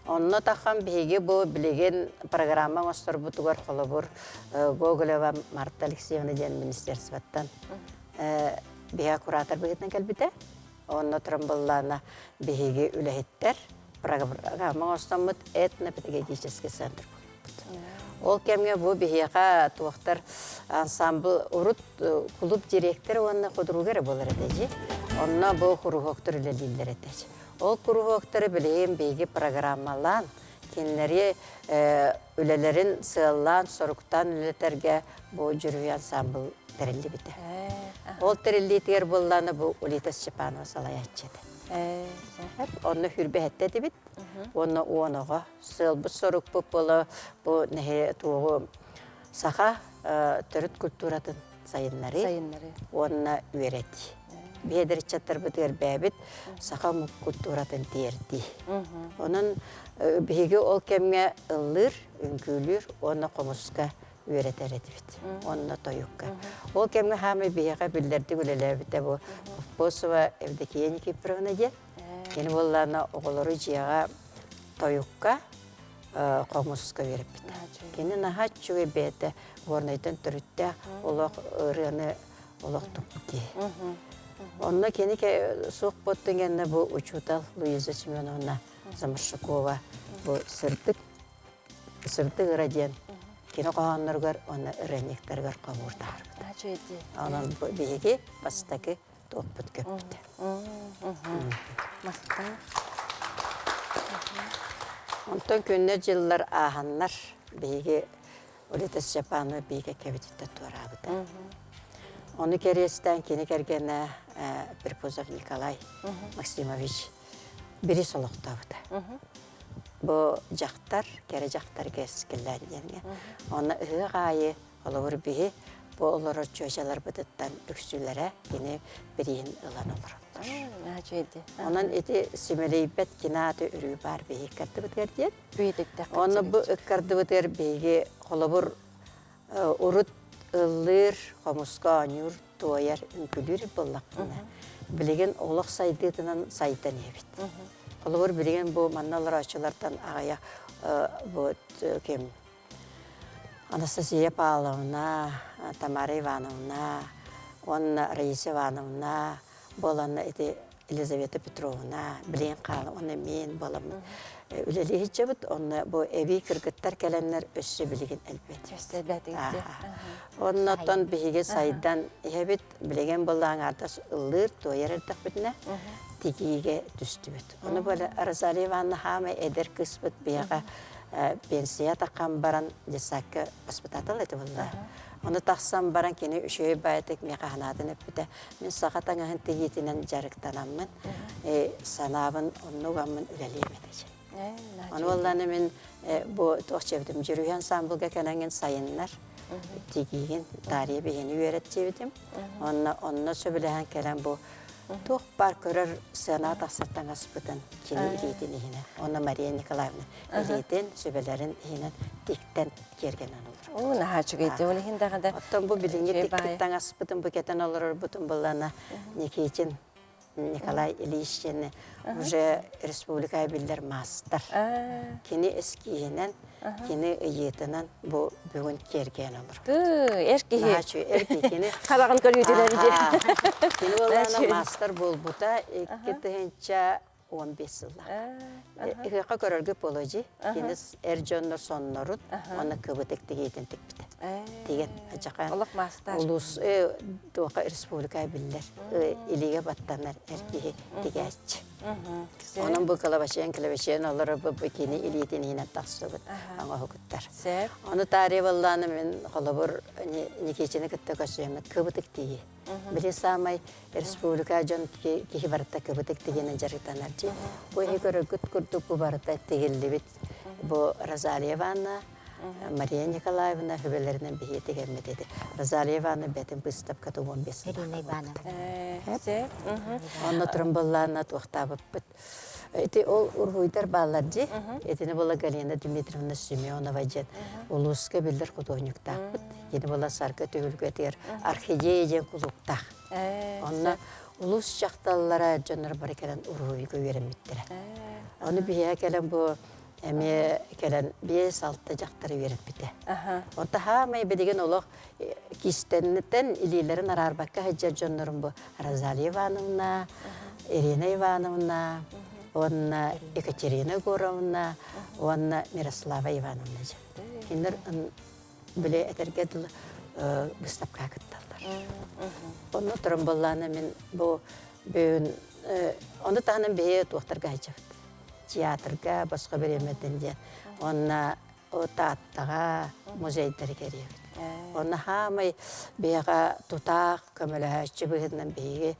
Онно тахан биһиги бу билигин программа оҥосторбутугар холобур Гоголева Марта Алексеевна диэн министерствоттан биһиги куратор быһыытынан кэлбитэ. Онно туран быллаана биһиги үлэһиттэр программа оҥостоммут этнопедагогический центр буолбут. Ол кэмҥэ бу биһиэхэ туохтар ансамбл урут клуб директора уонна худруга эрэ буолар этэ дии. Онно бу куруһуоктар үлэлииллэр этэ. Ол куруһуоктары билигин биһиги программалаан кинилэри үлэлэрин сыаллаан, соруктаан үлэтэргэ бу Дьүрүһүй ансамбл тэриллибитэ. Ол тэриллиитигэр буоллаана бу Улита Степанова салайааччы этэ. Онно хүрбэһэттэ этибит. Уонна уон оҕо. Сыалбыт сорукпут буола бу нэһи туоҕу саха төрүт культуратын сайыннарыы уонна үөрэтии. Биһиэдэр ыччаттарбытыгар бэйэбит саха омук культуратын тиэрдии. Онон биһиги ол кэмҥэ ыллыыр, үҥкүүлүүр уонна хомуска үөрэтэр этибит. Уонна тойукка. Ол кэмҥэ хаамай биһиэхэ биллэрдик үлэлээбитэ бу Попосова Евдокия Никифоровна диэн. Кини буоллаана оҕолору дьиэҕэ тойукка хомуска үөрэппитэ. Кини наһаа үчүгэй бэйэтэ Горнайтан төрүттээх олох ырыаны олох туппут киһи. Онно кини суох буоттун кэннэ бу учуутал Луиза Семеновна Замаршакова бу сырдык сырдык ыра диэн кини хоһоонноругар уонна ырыанньыктарыгар хомуур таһаарбыта. Онон биһиги бастакы туохпут көппүтэ. Онтон күннэр дьыллар ааһаннар биһиги Улита Степанова биһиги кэбититтэн туораабыта. Ону кэриэстээн кини кэргэнэ Припузов Николай Максимович бирис олохтообута. Бу дьахтар, кэрэ дьахтар кэскиллээн диэҥҥэ. Онно ыһыах аайы холобур биһи бу олорор чүөчэлэрбититтэн үксүлэрэ кини бирииһин ылан олороллор. Онон ити симэлийбэт кини ааты өрүү баар биһи ыккардыбытыгар диэн. Онно бу ыккардыбытыгар биһиги холобур урут ыллыыр, хомуска оонньуур, туойар, үҥкүүлүүр буоллахпына, билигин олох сайдыытынан сайдан иһэбит. Холобур, билигин бу манна олорооччулартан аҕыйах бу ким Анастасия Павловна, Тамара Ивановна, Уонна Раиса Ивановна буоланна ити Елизавета Петровна билигин хаала уонна мин буоламмыт үлэлии сылдьабыт. Онно бу эбии кыргыттар кэлэннэр өссө билигин элбэт. Өссө элбээтигит. Оннотон биһиги сайдан иһэбит. Билигин былаан аҥаардас ыллыыр, туойар эрдэхпитинэ тигиигэ түстүбүт. Ону бу Розалия Ивановна хаамай эдэр кыыспыт биһиэхэ пенсия таххан баран детсадка воспитатель этэ буолла. Ону тахсан баран кини үчүгэй баайытык миэхэ санаатын эппитэ. Мин саха таҥаһын тигиитинэн дьарыктанаммын, санаабын оннугаммын үлэлиэм этэ. Ону буоллаана мин бу туох диэбитим, Дьүрүһүй ансаамбылга кэлэҥҥин сайыннар тигиигин Дарья биһини үөрэт диэбитим. Онно онно сөбүлэһэн кэлэн бу туох баар көрөр сыана тахсар таҥаспытын кини илиитин иһинэн, онно Мария Николаевна илиитин, сүбэлэрин иһинэн тиктэн киэргэнэн олорор. Оо, наһаа үчүгэй ол иһин даҕаны. Оттон бу билиҥҥи тикпит таҥаспытын бу кэтэн олорорбутун быллана Никитин Николай Ильич диэн уже республика биллэр маастар. Кини эскииһинэн, кини ыйыытынан бу бүгүн киэргээн олорор. Эр киһи. Эр киһи кини. Хараҕын көрүүтүнэн дии. Кини буоллаана маастар буолбута 2015 сыллаах. Ыһыахха көрөргө буолуо Кини эр дьоннор соннорун уонна кыбытык тигиитин тикпитэ. Тиген ачахан Олох маастар. Улус туоха республика биллэр илиигэ баттанар эр киһи тигээччи. Онон бу кылабачыйан кылабачыйан олорор бу кини илиитин иһинэн тахсыбыт оҥоһугуттар. Ону таарыйа буоллаана мин холобур Никитини кытта көрсүһэммит кыбытык тиийи. Били саамай республика дьон киһи барыта кыбытык тигинэн дьарыктанар дии. Бу иһи көрөргүт курдук бу барыта тигиллибит. Бу Розалия Ивановна, Мария Николаевна хүбэлэринэн биһиги тигэммит этэ. Розалия Ивановна бэтин быыстапката 15 Ирина Ивановна. Онно туран быллаана туохтаабыппыт. Ити ол уруһуйдар бааллар дии. Итини була Галина Дмитриевна Семенова диэн улууска биллэр худуоһунньуктаахпыт. Кини була Саргы түһүлгэтигэр орхидея диэн кулууптаах. Онно улуус дьахталлара дьоннор бары кэлэн уруһуйга үөрэммиттэрэ. Ону биһиэхэ кэлэн бу эмиэ кэлэн 5-6 дьахтары үөрэппитэ. Онто хаамай билигин олох кистэннитэн илиилэрин араарбакка сылдьар дьоннорум бу Розалия Ивановна, Ирина Ивановна, уонна Екатерина Егоровна, уонна Мирослава Ивановна дьэ. Кинилэр били этэргэ дылы быыстапкаҕа кытталлар. Онно туран буоллаана мин бу бүгүн ону таһынан биһи туохтарга сылдьабыт. Театрга босхо бириэмэтин диэн. Уонна Тааттаҕа музейдары кэрийэбит. Онно хаамай биһиэхэ тутаах көмөлөһөөччү быһыытынан биһиги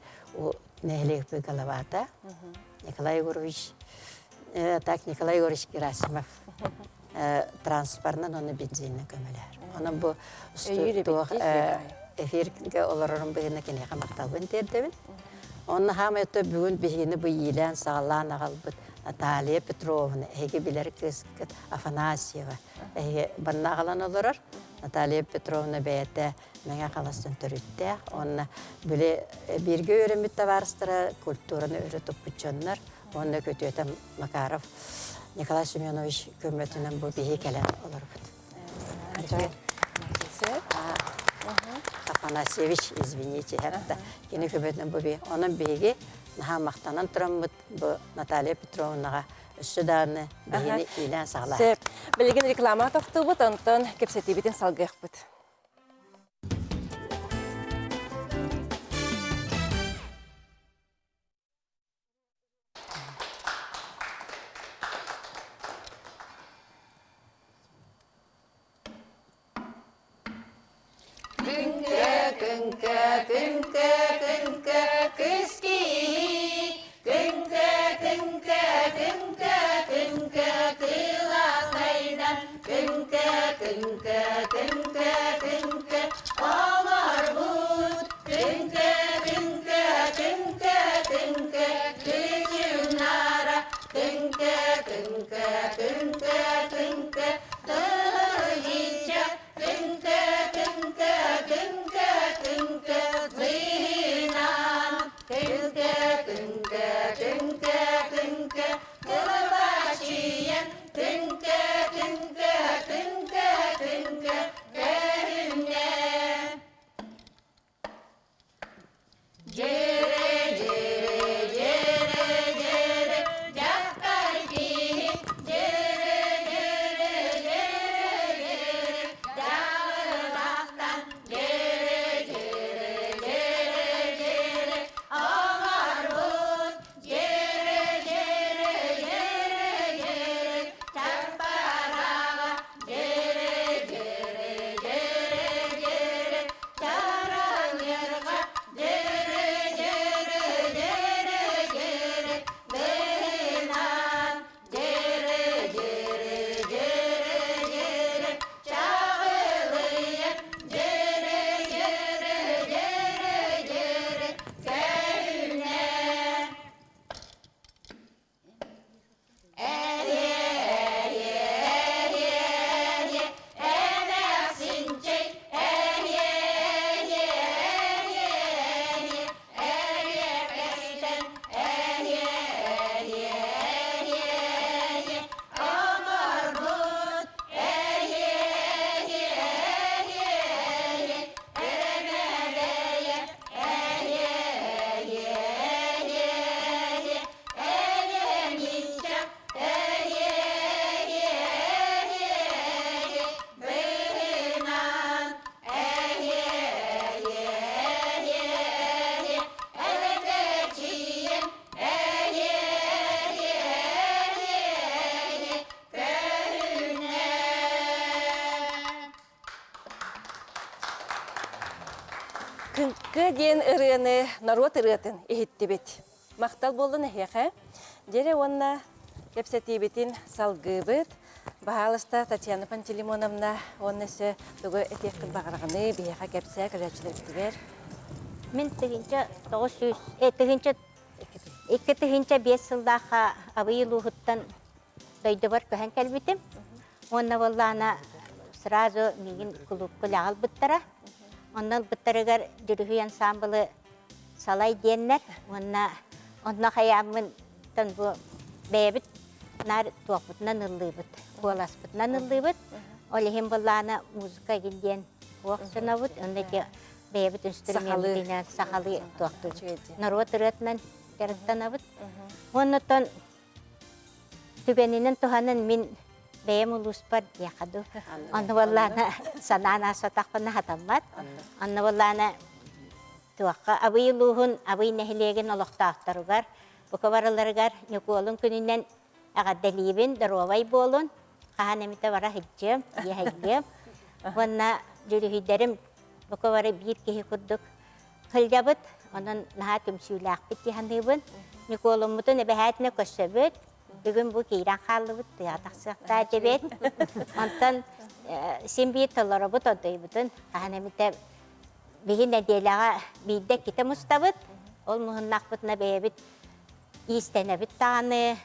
нэһилиэкпит главата Николай Егорович, так Николай Егорович Герасимов транспорынан уонна бензининэн көмөлөһөр. Онон бу туох эфиргэ олорорум быһыытынан киниэхэ махталбын тиэрдэбин. Онно хаамай бүгүн биһигини бу иилээн-саҕалаан аҕалбыт Наталья Петровна, эһиги билэр кыыскыт Афанасьева, эһиги банна аҕалан олорор. Наталья Петровна бэйэтэ Мэҥэ Хаҥаластан төрүттээх уонна били бииргэ үөрэммит табаарыстара культураны өрө туппут дьоннор уонна күтүөтэ Макаров Николай Семенович көмөтүнэн бу биһи кэлэн олорбут. Афанасьевич, извините, кини көмөтүнэн бу би. Онон биһиги наһаа махтанан тураммыт бу Наталья Петровнаҕа өссө даҕаны биһини иилээн саҕалаан. Сөп. Билигин реклама тохтуубут, онтон кэпсэтиибитин салгыахпыт. Күҥкэ, күҥкэ, күҥкэ, күҥкэ, кыс киһи. Күҥкэ, күҥкэ, күҥкэ, күҥкэ, кылаатайдан. Күҥкэ, күҥкэ, күҥкэ, күҥкэ, олорбут. Күҥкэ, күҥкэ, күҥкэ, күҥкэ, күчүм-наара. Күҥкэ, күҥкэ, күҥкэ, күҥкэ, тыһыынча. Күҥкэ, күҥкэ, күҥкэ, күҥкэ, сыынан. Күҥкэ, күҥкэ, күҥкэ, күҥкэ, кылбачыйан. Күҥкэ, күҥкэ, күҥкэ, күҥкэ, көһүннэ. Тыҥкы диэн ырыаны норуот ырыатын иһиттибит. Махтал буоллун эһиэхэ. Дьэрэ уонна кэпсэтиибитин салгыыбыт. Баһаалыста Татьяна Пантелеймоновна уонна өссө тугу этиэххин баҕараҕыный биһиэхэ кэпсээ көрөөччүлэрбитигэр. Мин 1900 2005 сыллаахха Абый улууһуттан дойдубар көһөн кэлбитим. Уонна буоллаҕына сразу миигин кулуупка үлэҕэ ылбыттара. Онно ылбыттарыгар Дьүрүһүй ансаамбылы салай диэннэр уонна онно хайааммын бу бэйэбит наар туохпутунан ыллыыбыт, куоласпытынан ыллыыбыт. Ол иһин былаана музыка игин диэн туох дьонобут, онно ити бэйэбит инструмеммитинэн сахалыы туохтуубут. Норуот ырыатынан дьарыктанабыт. Уонна оттон Түгэнинэн туһанан мин бэйэм улууспар диэхэ дуу. Онно буоллаана санаан аасатахпына хатаммат. Онно буоллаана туохха Абый улууһун, Абый нэһилиэгин олохтоохторугар, бука барыларыгар Ньукуолун күнүнэн эҕэрдэлиибин, доруобай буолун, хаһан эмитэ бара сылдьыам, иэһэйдиэм. Уонна дьүрүһүйдэрим бука бары биир киһи курдук Сылдьабыт, онон наһаа түмсүүлээхпит дии саныыбын. Ньукуолуммутун эбэһээтинэ көрсөбүт. Бүгүн бу киирэн хааллыбыт, тыаҕа тахсыахтаа дьэбиэт. Онтон син биир толоробут ордуйбутун. Хаһан эмитэ биһи нэдиэлэҕэ биирдэ иккитэ мустабыт. Ол муһуннахпытына бэйэбит иистэнэбит даҕаны,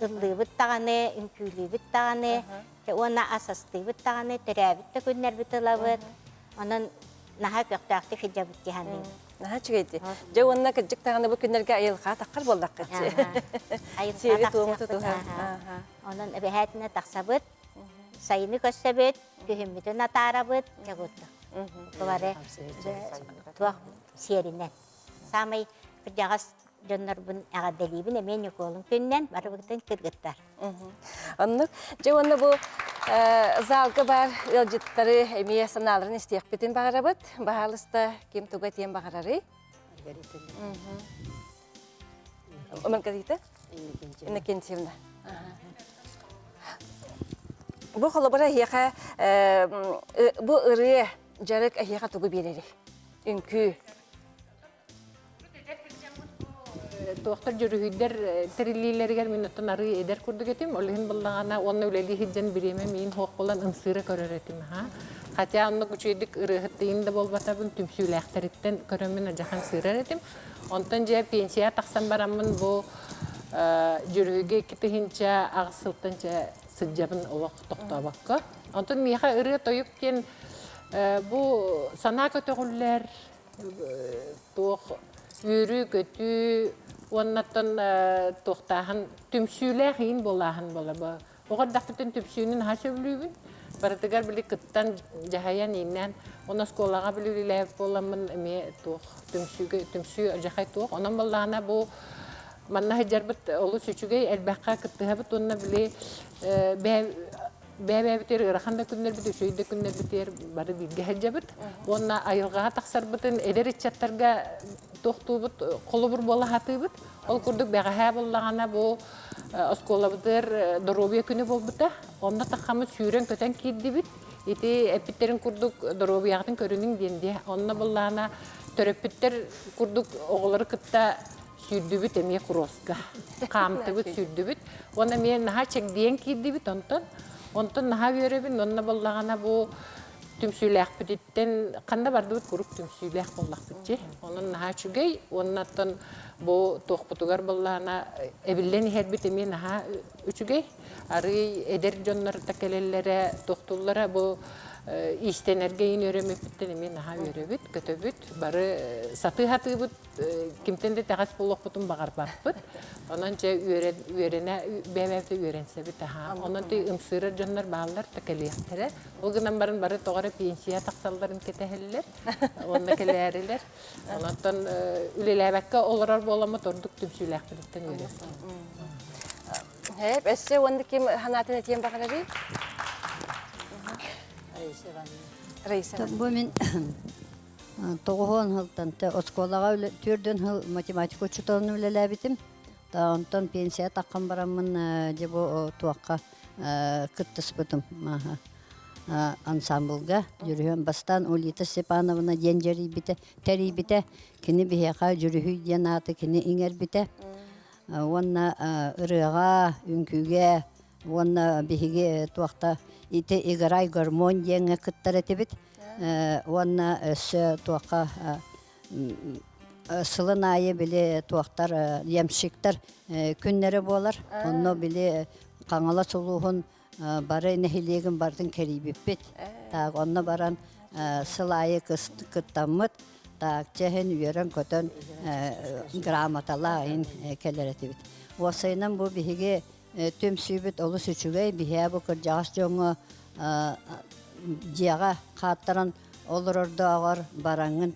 ыллыыбыт даҕаны, үҥкүүлүүбүт даҕаны, уонна ас астыыбыт даҕаны, төрөөбүт да күннэрбит ылабыт. Онон наһаа көхтөөхтүк сылдьабыт дии саныыбын. Наһаа үчүгэй дии. Дьэ уонна кырдьык даҕаны бу күннэргэ айылҕа таххар буоллаххыт. Айылҕа тахсыахпыт. Онон эбэһээтинэ тахсабыт, сайыны көрсөбүт, күһүммүтүн атаарабыт, дьэ курдук. Бары туох сиэринэн. Саамай кырдьаҕас дьоннорбун эҕэрдэлиибин эмиэ Ньукуолун күнүнэн барыбытын кыргыттар. Оннук. Дьэ уонна бу залга баар ыалдьыттары эмиэ санааларын истиэхпитин баҕарабыт. Баһаалыста ким тугу этиэн баҕарарый? Маргарита Иннокентьевна. Бу холобура эһиэхэ бу ырыа дьарык эһиэхэ тугу биэрэрий? Үҥкүү. Туохтар дьүрүһүйдэр тэриллиилэригэр мин оттон арыы эдэр курдук этим. Ол иһин буллаҕына уонна үлэлии сылдьан бириэмэ миин суох буолан ымсыыра көрөр этим. Хотя оннук үчүгэйдик ырыаһыттыйын да буолбатабын түмсүүлээхтэриттэн көрөммүн адьахан сыырар этим. Онтон дьэ пенсия тахсан бараммын бу дьүрүһүйгэ 2008 сылтан дьэ сылдьабын олох тохтообокко. Онтон миэхэ ырыа-тойук диэн бу санаа көтөҕүллэр, туох үөрүү-көтүү уоннаттан туохтааһын түмсүүлээх иин буолааһын буола. Оҕо эрдэхпиттэн түмсүүнү наһаа сөбүлүүбүн. Барытыгар били кыттан, дьаһайан, ииннээн, он оскуолаҕа били үлэлээбит буоламмын эмиэ туох түмсүүгэ түмсүү адьахай туох. Онон буоллаҕына бу манна сылдьарбыт олус үчүгэй, элбэххэ кыттыһабыт уонна били бэйэ-бэйэбитигэр ыарахан да күннэрбит, үчүгэй да күннэрбитигэр бары бииргэ сылдьабыт. Уонна айылҕаҕа тахсарбытын эдэр ыччаттарга туохтуубут, холобур буола сатыыбыт. Ол курдук бэҕэһээ буоллаҕына бу оскуолабытыгар доруобуйа күнэ буолбута. Онно таххаммыт сүүрэн-көтөн киирдибит. Ити эппиттэрин курдук доруобуйаҕытын көрүнүҥ диэн диэ. Онно буоллаҕына төрөппүттэр курдук оҕолору кытта сүүрдүбүт эмиэ кроска. Хаамтыбыт, сүүрдүбүт. Уонна эмиэ наһаа чэгдийэн киирдибит онтон. Онтон наһаа үөрэбин. Онно буоллаҕына бу түмсүүлээхпититтэн ханна бардыбыт куруук түмсүүлээх буоллахпыт дии. Онон наһаа үчүгэй. Уонна оттон бу туохпутугар буоллаҕына эбиллэн иһэрбит эмиэ наһаа үчүгэй. Арыый эдэр дьоннор да кэлэллэрэ, тохтуллара бу иистэнэргэ иин үөрэммиппиттэн эмиэ наһаа үөрэбит, көтөбүт. Бары сатыы сатыыбыт, кимтэн да итэҕэс буолуохпутун баҕарбаппыт. Онон дьэ үөрэнэ бэйэ-бэйэбитэ үөрэнсэбит аһаа. Онон ти ымсыырар дьоннор бааллар да кэлиэхтэрэ. Ол гынан баран бары тоҕо эрэ пенсия тахсалларын кэтэһэллэр. Уонна кэлээрилэр. Онон үлэлээбэккэ олорор буоламмыт ордук түмсүүлээхпититтэн үөрэбит. Эп, өссө уонна ким санаатын этиэн баҕарарый? Раиса Бу мин тоҕуһуон сылтан оскуолаҕа түөрдүн сыл математика учууталын үлэлээбитим. Онтон пенсия таххан бараммын дьэ бу туохха кыттыспытым. ансамблга Дьүрүһүөн бастаан Улита Степановна диэн дьэрийбитэ, тэрийбитэ. Кини биһиэхэ Дьүрүһүй диэн ааты кини иҥэрбитэ. Уонна ырыаҕа, үҥкүүгэ уонна биһиги туохта ити «Играй гармонь» диэҥҥэ кыттар этибит. Уонна өссө туохха сылын аайы били туохтар ямщиктар күннэрэ буолар. Онно били Хаҥалас улууһун бары нэһилиэгин барытын кэрийбиппит. Так, онно баран сыл аайы кыттаммыт, так, чэһин үөрэн-көтөн грамоталаах иһин кэлэр этибит. Уопсайынан бу биһиги түмсүүбүт олус үчүгэй. Биһиэ бу кырдьаҕас дьоҥҥо дьиэҕэ хааттаран олорордооҕор бараҥҥын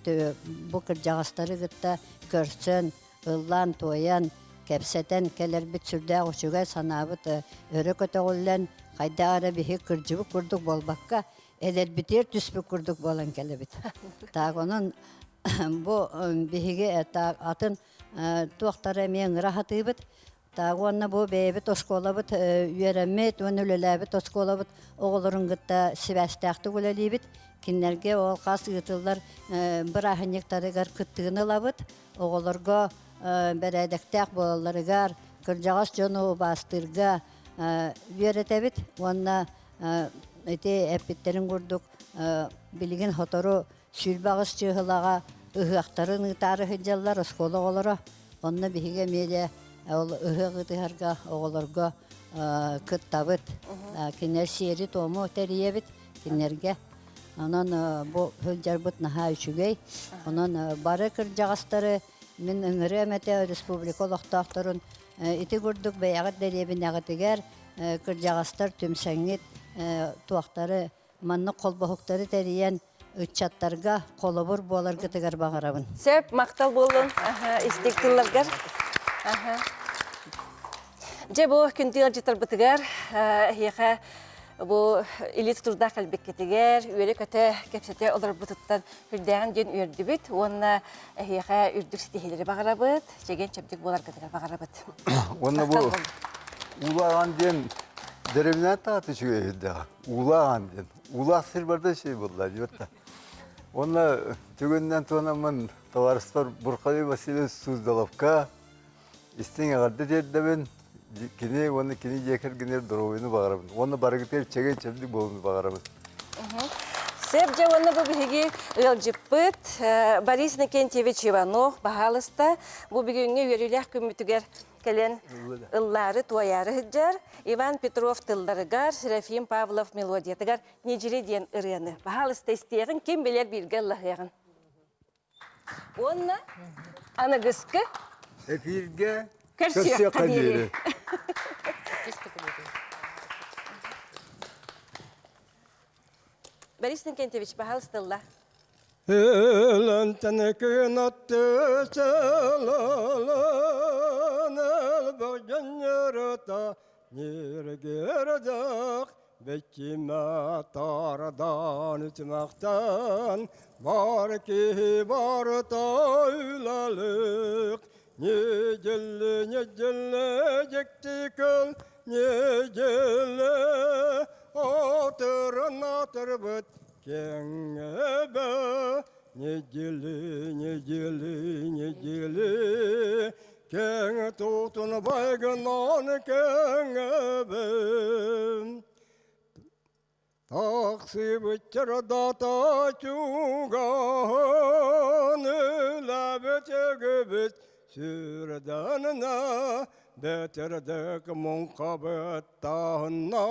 бу кырдьаҕастары кытта көрсөн, ыллаан-туойан, кэпсэтэн кэлэрбит сүрдээх үчүгэй, санаабыт өрө көтөҕүллэн, хайдах эрэ биһи кырдьыбыт курдук буолбакка, эдэрбитигэр түспүт курдук буолан кэлэбит. Так, онон бу биһиги атын туохтары эмиэ ыҥыра сатыыбыт. Так, уонна бу бэйэбит оскуолабыт үөрэммит уонна үлэлээбит оскуолабыт оҕолорун кытта сибээстээхтик үлэлиибит. Кинилэргэ ол хас ыытыллар бырааһынньыктарыгар кыттыыны ылабыт. Оҕолорго бэрээдэктээх буолалларыгар, кырдьаҕас дьону убаастыырга үөрэтэбит уонна ити эппиттэрин курдук билигин сотору 28 чыыһылаҕа ыһыахтарын ыытаары сылдьаллар оскуола оҕолоро. Онно биһиги эмиэ де ол ыһыах ыытыһарга оҕолорго кыттабыт. Кинилэр сиэри-туому тэрийэбит кинилэргэ. Онон бу сылдьарбыт наһаа үчүгэй. Онон бары кырдьаҕастары мин ыҥырыам этэ республика олохтоохторун ити курдук бэйэҕит дэриэбинэҕитигэр кырдьаҕастар түмсэҥҥит туохтары маннык холбоһуктары тэрийэн ыччаттарга холобур буоларгытыгар баҕарабын. Сөп, махтал буоллун истик тылларгар. Дьэ бу күндү ыалдьыттарбытыгар эһиэхэ бу илии тутурдаах кэлбиккитигэр үөрэ-көтө кэпсэтэ олорбутуттан үрдээҕин диэн үөрдүбүт уонна эһиэхэ үрдүк ситиһиилэри баҕарабыт, чэгиэн-чэбдик буоларгытыгар баҕарабыт. Уонна бу уулааҕан диэн дэриэбинэ тааты үчүгэй үрдэҕэ. Уулааҕан диэн. Уулаах сир барда үчүгэй буолла диэбит. Уонна түгэнинэн туһанаммын товарыстар Бурхалей Васильевич Суздаловка истиҥ эҕэрдэ тиэрдэбин. Кини уонна кини дьиэ кэргэнигэр доруобуйаны баҕарабын. Уонна барыгытыгар чэгиэн-чэбдик буолууну баҕарабын. Сөп дьэ уонна бу биһиги ыалдьыппыт Борис Иннокентьевич Иванов баһаалыста бу бүгүҥҥү үөрүүлээх күммүтүгэр кэлэн ыллаары туойаары сылдьар Иван Петров тылларыгар, Серафим Павлов мелодиятыгар «Ньидьири» диэн ырыаны баһаалыста истиэҕин, ким билэр бииргэ ыллаһыаҕын. Уонна аныгыскы эфиргэ көрсүөххэ диэри. Борис Иннокентьевич, баһаалыста ылла. Өлөнтөн күн отты сылалан элбэх ньиргирдэх бэччимэ тардан үтүмэхтэн бар киһи барыта үлэлик Неделе, неделе, дьикти көл неделе Отырын атырбыт кеҥебе Неделе, неделе, неделе Кең тутун байгынан кеҥебе Тахсыбыт чугаһын үлэбит өгүбүт сүрдэннэ бэтэрдик муҥхабыт таһынна.